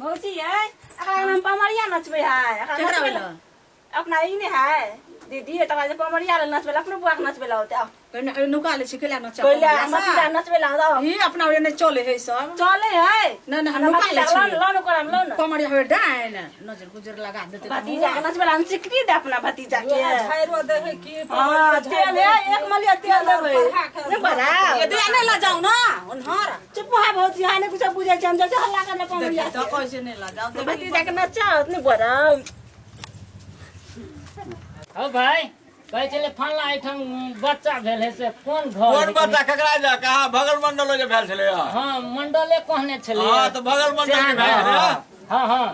भौजी है एकरा हम पमरिया नचबै है एकरा केकरा नचबै भेल अपना ई नहि है दीदी तकरा जे पमरिया लेल नचबै अपनो बौआ के नचबै ला होते पहिने नुका लै छी कैला नचा कैला भतीजा नचबै ला होते ई अपना ओरे नहि चले है सब चले है नहि नहि हम नुका लै छी लो न कोराम लो न पमरिया होय डाइन नजर गुजर लगा देते भतीजा के नचबै ला हम सिकरी दे अपना भतीजा के झाड़ो दे है की हाँ तेल है एक मलिया तेल देबै नहि बड़ा ये दे नहि ला जाऊ ना ओनहर चुप है भौजी है नहीं कुछ बुझै छै हम जाइ छी हल्ला करने पमरिया तो कहै छै नहि ला जाऊ भतीजा के नचाओ नहि बड़ा हौ भाइ कहै छलै फल्ला एहिठाम बच्चा भेल है से कोन घर कोन है? बच्चा ककरा जा कहाँ भगल मंडल जे भेल छलै हँ हँ मंडले कहने छलै हँ तऽ भगल मंडल के भेल छलै हँ हँ हँ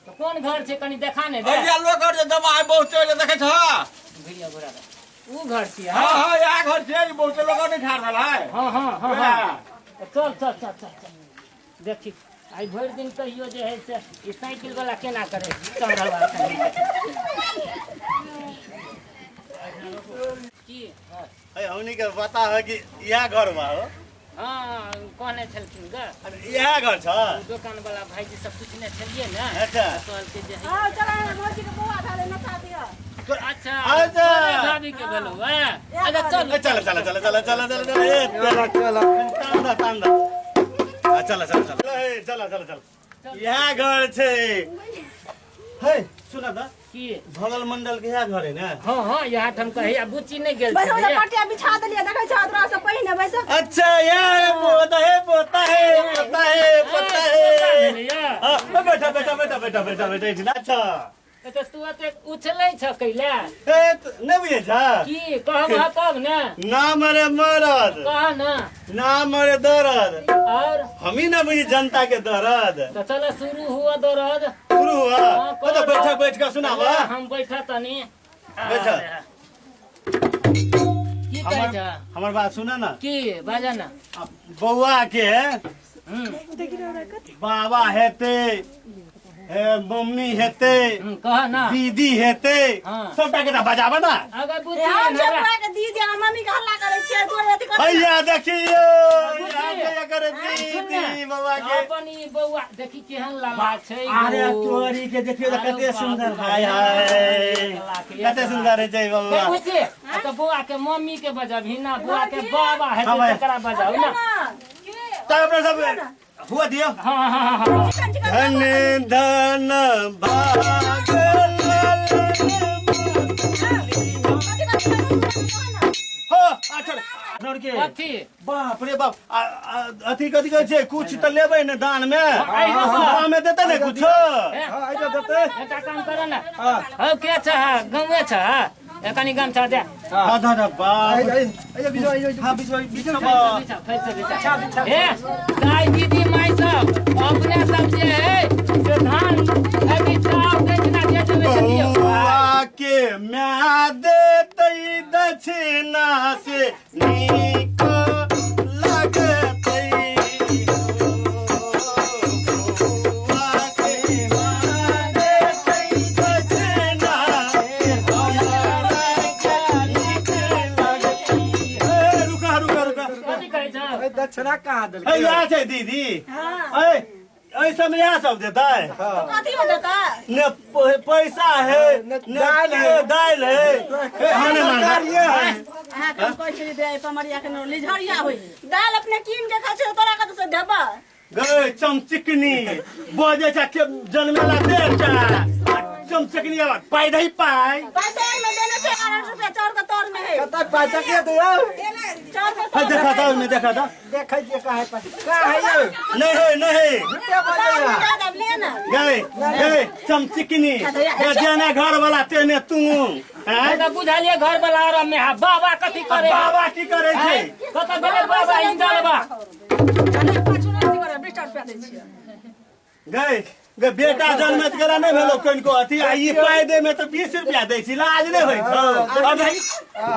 तऽ कोन घर छै कनि देखा ने दे अरिया लोक आर जे जमा है बहुते जे देखै छह भिड़िया घुरा दे। ऊ घर छियै हँ हँ इएह घर छियै ई बहुते लोक नहि ठाढ़ भेल है हँ हँ हँ हँ चल चल चल चल चल देखी आइ भरि दिन कहियो जे है से ई साइकिल वाला केना करे चढ़ल की अरे हमनी के पता है कि इएह घर बा हो हाँ कहने छलखिन ग अरे इएह घर छ दोकान वाला भाईजी सब पूछने छलियै ने अच्छा। तऽ कहलकै जे है- हाँ चला भौजी के बौआ भेलै नचा दिअ अच्छा अच्छा। तोरे भाभी के भेलौ हैं? अच्छा चल ए, चल चल चल चल चल चल चल ए चल चल तान द तान द आ, चल चल चल ए, चल चल चल इएह घर छै हे सुन त की भगल मंडल के इएह घर है ने हाँ हाँ यहाँ ठाम कहे आ बुच्ची नहीं गेल बैस छलैया। पटिया बिछा देलियै देखै छौ तोरा से पहिने बैस अच्छा यार पोता है पोता है पोता है पोता है भेलैया। हाँ, बैठा बैठा बैठा बैठा बैठा बैठा एहिठिना। अच्छा तऽ तू एतेक उछलै छ कैला ए त- नहि बुझै छ की कहब तब ने ना मरे मरद कह न ना मरे दर्द और हमी ना बुझी जनता के दर्द तऽ चल शुरू हुआ दर्द शुरू हुआ हाँ, ओ तऽ बैठक बैठ के सुनावा हम बैठा तनी बैठ। की कहै हमर छ हमर बात सुन न की बाजा न आ बौआ के बाबा हेतै हे मम्मी हेतै कह ना दीदी हेतै हाँ। सबटा के तऽ बजाबऽ ना अगर ए, बुझी हम हमरा छपुआ के दीदी आ मम्मी के हल्ला करै छियै तोरे अथी कर हैया देखियो यहाँ के एकर सुन ने, दीदी बौआ के अपन ई बौआ देखी केहन लाला छै अरे गो। तोरी के देखियो तऽ अरे कते बाप सुंदर रे, हाय हाय लाख एक कते लाख। सुंदर है जय ए, बौआ बुझी आ तऽ बौआ के मम्मी के बजबही ना बौआ के बाबा हाँ हेतै भाई। तकरा बजाउ ना तब अपना सब हुआ दियो हाँ हाँ हाँ हाँ चिकन चिकन धन धन भाग हो अच्छा लड़के कथी बाप रे बाप अथी कथी कहै छै कुछ तऽ लेबै ने दान मे आइरो बा। दान मे देतै ने कुछ ए, हाँ आइ देतै एकटा काम कर न हाँ। हौ के छ गाउँे छ ए कनि गमछा दे हाँ हाँ हाँ बाप आइ आइ आइ बिजो आइ हाँ बिछो बिछो बा। बिछा, फेर से बिछा। ए दाइ दीदी माय सब अपने सब जे है से धान अभी चाव दक्षिणा जे देबै से दियौ बौआ के म्या देतै दक्षिणा से नीक लगतै बौआ के म्या देतै दक्षिणा से हमरा के नीक लगतै। ए, रुका रुका रुका कथी कहै छ दक्षिणा कहाँ ए, देलकै इएह छै दीदी हाँ ए एहि सबमे इएह सब देतै हाँ। कथी हो देतै ने पैसा है ने ने दालि है। दालि है ए, हाँ, ने मारना। तरकारिये है अहाँके हम कहै छी जे पमरिया के लिझरिया होइ दाल अपने कीन के खाइ छै तोरा कतऽ से देबा गए चमचिकनी बजे छै के जनमेला बेटा आ चमचिकनी आब पाइ दही पाइ पैसा में देने छै 8 रुपया चाउर के तौर में है कतऽ पैसा के दियौ चाउर के है तौर देखा था ओहिमे देखा था देखै छियै कहाँ है कहाँ है यौ नहीं है नहीं है झूठे बजैया दे देब ले ना गए गए चमचिकनी ये जेने घर वाला तेने तू हैं? तऽ बुझलियै घर वाला आराम में हा बाबा कथी करे बाबा की करे छै कतऽ गेलै बाबा इंदल बा पाछू नहि करे 20 रुपया दै छियै गए गे बेटा जन्मत गेला नहि भेलो कनिको अथी आ ई पाइ दे में तऽ 20 रुपया दै छी लाज नहि होइ छौ अब भाई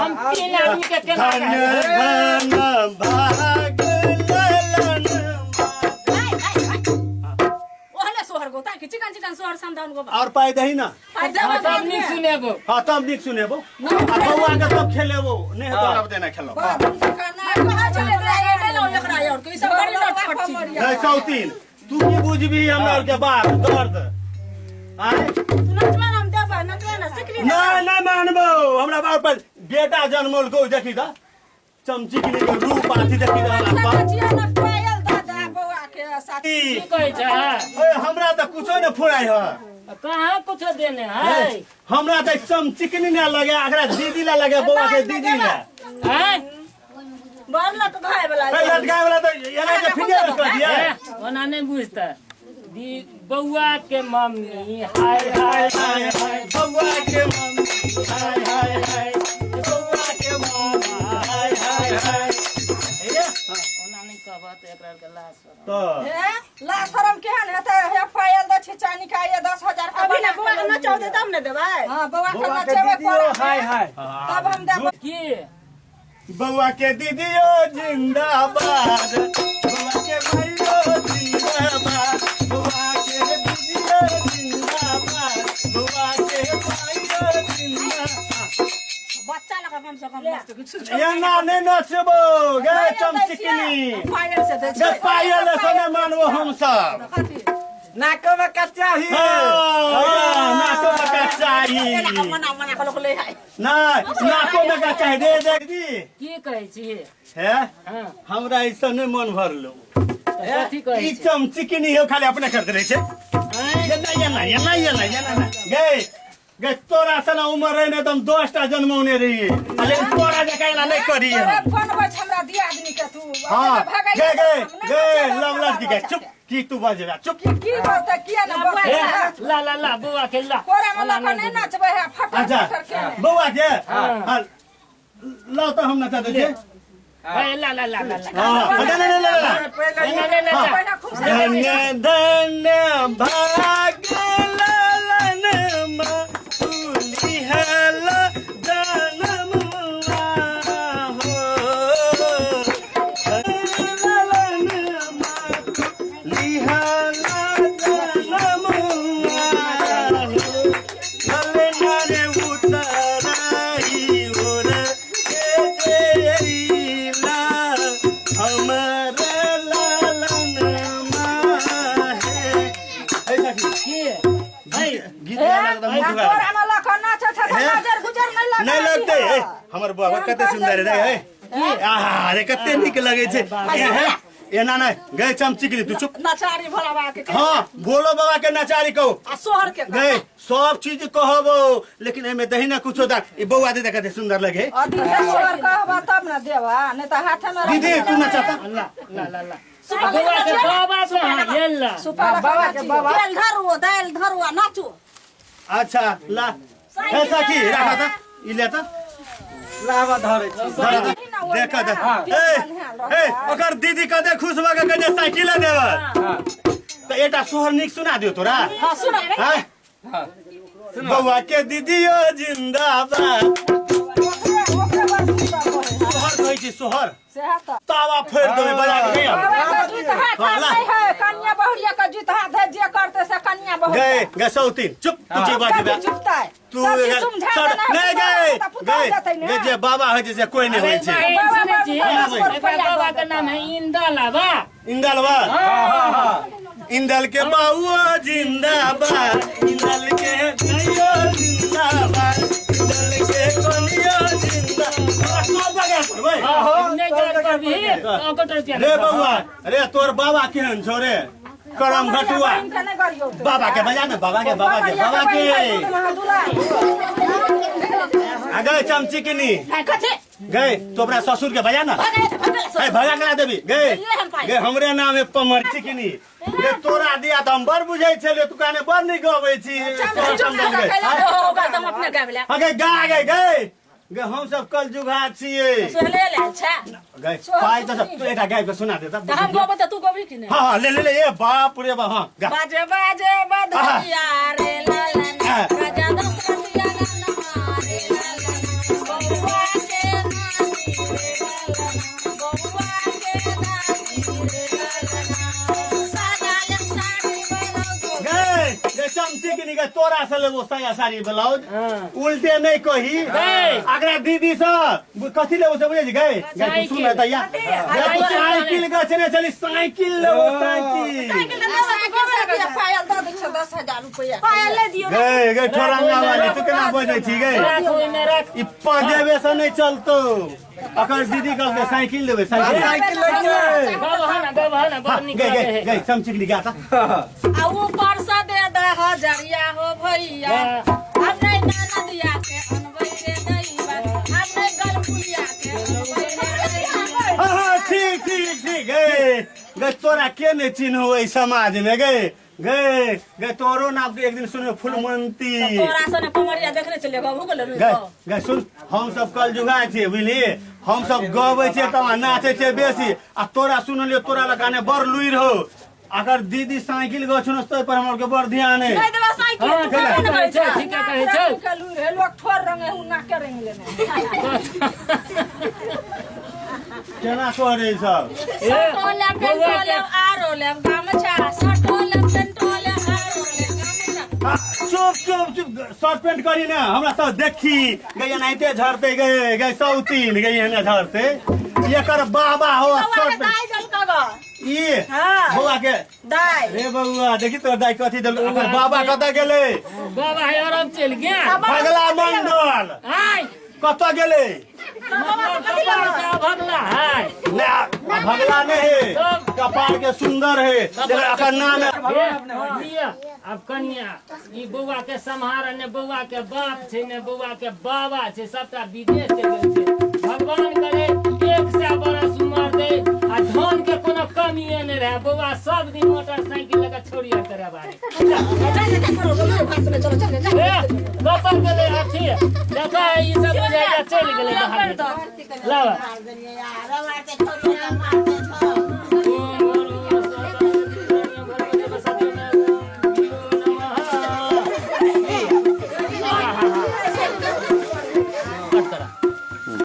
हम तीन आदमी के केना धन कहबै? धन भाग ललन ओहने सोहर गो ताकि चिकन चिकन सोहर समदाउन गो और पाइ दही ना पाइ देबो हाँ, तब नीक सुनेबो हाँ तब नीक सुनेबो आ बौआ के तब खेलेबो नहि हेतौ आब देना खेलो कहै छलै एकरा ये ले लो एकरा और के ई सब बड़ी लटपट चीज नहीं सौतीन तू तू की बुझबी हमरा आर के बात दर्द आय तू नचबा ना हम देबा नचबा ना सिकरी नहीं नहीं मानबो हमरा बाप पर बेटा जन्मल को देखी दा चमचिकनी के रूप आथी देखी दा हमरा बाप। नचिया ना पायल दादा बौआ के साथ ई, की कहै छै ए, हमरा तऽ कुछो ने फुराइ है कहाँ कुछो देने है हमरा तऽ चमचिकनी ने लगे अकरा दीदी ला लगे बौआ के दीदी ला हैं? बड़ लट भाई वाला ए, लटकाए वाला तऽ एना के फिंगर कर दिया ए, ओना नहि बुझतै दी बौआ के मम्मी हाय हाय हाय हाय बौआ के मम्मी हाय हाय हाय बौआ के मामा हाय हाय हाय ए, ओना नहि कहबह तऽ एकरा आरके लाज शरम। तऽ हे ला शरम केहन हेतै हे पायल दै छै चानी का ये 10,000 के अभी ना बौआ के नचाउ दे तब ने देबै हां बौआ के बौआ के नचेबै दीदियो कोरा हाय हाय तब हम देबै की बौआ के दीदियो जिंदाबाद बौआ के भाइयो जिंदाबाद बौआ के दीदियो जिंदाबाद बौआ के भाइयो जिंदाबाद बच्चा लगा कम से कम मस्त किछु एना नहि नचबो गे चमचिकनी पायल से दै गे छै पायल से नहि मानबो हम सब कथी नाको में कच्चा ही हाँ, नाको में का चाही एना कऽ मना मना कऽ लोक ले आय नहि नाको में का चाही दे दे दीदी की कहै छी हे हँ हमरा ऐसा नहि मन भरलो तऽ कथी कहै ई छी चमचिकनी हो खाली अपने करते रहै छै हैं? एना एना एना एना एना एना गे गे तोरा सना उमर रहे ने तऽ हम 10 टा जन्मौने रहियै आ लेकिन तोरा जकाँ एना नहि करियै तोरे हम फोन होइ छै हमरा दियादनी के तू हाँ भगै गे गे गे लव लड़की के चुप की तू बजबे चुप की बोलतै किया ने बजै हे, ला ला ला बौआ के ला कोरा में ओना लऽ कऽ नहि नहि नचबै है फटर अच्छा फटर के ने बौआ के हाँ, लाओ तऽ हम नचा दै छियै हे, ला ला ला ला ला हाँ नहीं नहीं नहीं नहीं पहले नहीं, नहीं, नहीं, ला। पहिने खूब से धन्य धन्य भाग्य ललन तुली हल जनमुआ हो ललन लिहल जनमुआ हो ललन रे उतराई ओर के जेला हमर लालन माहे ऐसा की की है गीत गाना एकदम मुख लगा। कोरा में लऽ कऽ नाचै छै तऽ हे? नजर गुजर नहि लगै नहि लगतै ए, हमर बौआ कते सुंदर है रे ए आहा रे कते नीक लगै छै ए, हे, एना नहि गए चमचिकली तू चुप नचारी भोला बाबा के हाँ भोलो बाबा के नचारी कहू आ सोहर के गए सब चीज कहबो लेकिन एमे दही ना कुछो दा ई बौआ दे कते सुंदर लगे अथी से सोहर कहबा तब ने देबा नहि तऽ हाथे में दीदी तू नचाता ला ला ला ला आ बौआ के बाबा को हाँ ये ला सुपारा बाबा के बाबा तेल धरू दालि धरू आ नाचू अच्छा ला हे सखी राखा ता ई ले ता लावा धरे छी धरा ता देखा दे ए ए ओकर दीदी कते खुश भऽ के कहै साइकिल देब तऽ एकटा सोहर नीक सुना दियौ तोरा हाँ सुना हाँ बौआ के दीदियो जिंदाबाद ओकरे ओकरे बड़ सुंदर कहै है सोहर कहै छी सोहर सएह तऽ तावा फोड़ि देबै बजा के नहीं आब। बाबा के जूत हाथ हाँ, ला। नहि है कनिया बहुरिया के जूत हाथ है जे करते से कनिया बहुरिया गए गए सौतीन चुप तू जे बाजबे चुपतै तू सब चीज एकर- समझा सर- देना नहीं गए तऽ पुतहु गए जेतै ने गए जे बाबा होइ छै से कोई नहीं होइ छै अरे बाबा, सुनै छी बाबा, एकरा बाबा के नाम है इंदल आबा इंदलवा इंदल के बाबुओ जिंदाबाद इंदल के नैयो जिंदाबाद इंदल के कोनियो जिंदाबाद सब जगह करबै नहि जर करबी ओकर रुपया रे बौआ रे तोर बाबा केहन छौ रे करम घटुआ बहिन के नहि गरियौ बाबा के बजा ने बाबा के बाबा के बाबा के आ गए चमचिकनी कथी गए तो अपना ससुर के बजा ना भगै तऽ भगै ए भगा करा देबी गए ये हम पाइ। गए हमरे नाम है पमर चिकनी गे तोरा दिया तऽ हम बड़ बुझै छलियै तू कहने बड़ नीक गबै छी चुप गए ओ ओकर तऽ हम अपने गाबि लेब हाँ, गए गा गए गए गए हम सब कल जुगा छियै सोहले ले छै गए पाइ तऽ तू एकटा गाबि कऽ सुना दे तऽ हम गबै तऽ तू गबही कि नहि हाँ हाँ ले ले ले ए बाप रे बाप हाँ गा बाजे बाजे बधैया रे लालन आहा। राजा दशरथिया ननमा रे लालन बौआ के नानी रे लालन बौआ के नानी रे लालन साजा साड़ी ब्लाउज गए गए चमचिकनी गए तोरा से लेबो साया साड़ी ब्लाउज उल्टे नहीं कही गए। अगरा दीदी से कथी लेबो से बुझै छी गै गै तू सुन त या गै, तू साइकिल गछने छली, साइकिल लेबो साइकिल। साइकिल से दिया पायल दऽ दै छै 10,000 रुपैआ। पायल ले दियौ। गै गै ठोरंगा वाली, तू केना बजै छी गै? राख, ओहिमे राख। ई पजेबे से नहि चलतौ। अकर दीदी कहलकै साइकिल लेबै, साइकिल। साइकिल लैके। गबह ना, गबह ना, बड़ नीक गै लगे गै है। गै चमचिकनी गा त। आ ऊपर से दे दे हजरिया हो भैया, अब नहीं ननदिया के अनबै रे दैबा, अब नहीं गलपुलिया के अनबै रे दैबा। हाँ हाँ ठीक ठीक ठीक। गै गै तोरा के नहि चिन्हौ एहि समाज में? गै गै गै तोरो नाम के एक दिन सुनबै फुलमंती। तोरा सने कमरिया देखने चले गबू गेलै। गै गै सुन, हम सब कल जुगा छियै बुझली, हम सब गबै छियै तब नाचै छियै बेसी। आ तोरा सुनलियो तोरा लगाने बड़ लुइर हो। अगर दीदी साइकिल गछुन तोहि पर हमर के बड़ ध्यान है। नहीं देबा साइकिल। हाँ, तू कहबे ने करै छै, छै। ठीके कहै छै। के लोक ठोर रंगे हूँ, नाके रंग लेने। केना करे सब? शर्टो लेब, पेंटो लेब, आरो लेब गामछा। शर्टो लेब, पेंटो लेब, आरो लेब गामछा। आ, चुप चुप चुप, शर्ट पेंट करी ना, हमरा सब देखी गई एनाहिते झड़ते गए गए सौतीन गई एने झड़ते एकर बाबा हो। बौआ के शर्ट पेंट दाइ देलकै ग। ई हाँ। बौआ के दाइ रे बौआ, देखी तोर दाइ कथी देल। ओकर बाबा कतऽ गेलै? बाबा है अरब चलि गेल। भगला मंडल आय कतऽ गेलै? मतलब भगला है ना, भगला नहीं है, कपार के सुंदर है, एकर नाम है। हे, लिअ आब कनिया ई बौआ के सम्हार। ने बौआ के बाप छै ने बौआ के बाबा छै, सबटा विदेश चलि गेल छै। भगवान करे 100 बरस उमर दे आ धन के कोनो कमिए नहि रहे। बौआ सब दिन मोटरसाइकिल लऽ कऽ छोड़िए करे बारी। ए, कतऽ गेलै अथी? देखा, ई सब बुझाइया चलि गेलै बाहर। लाबऽ।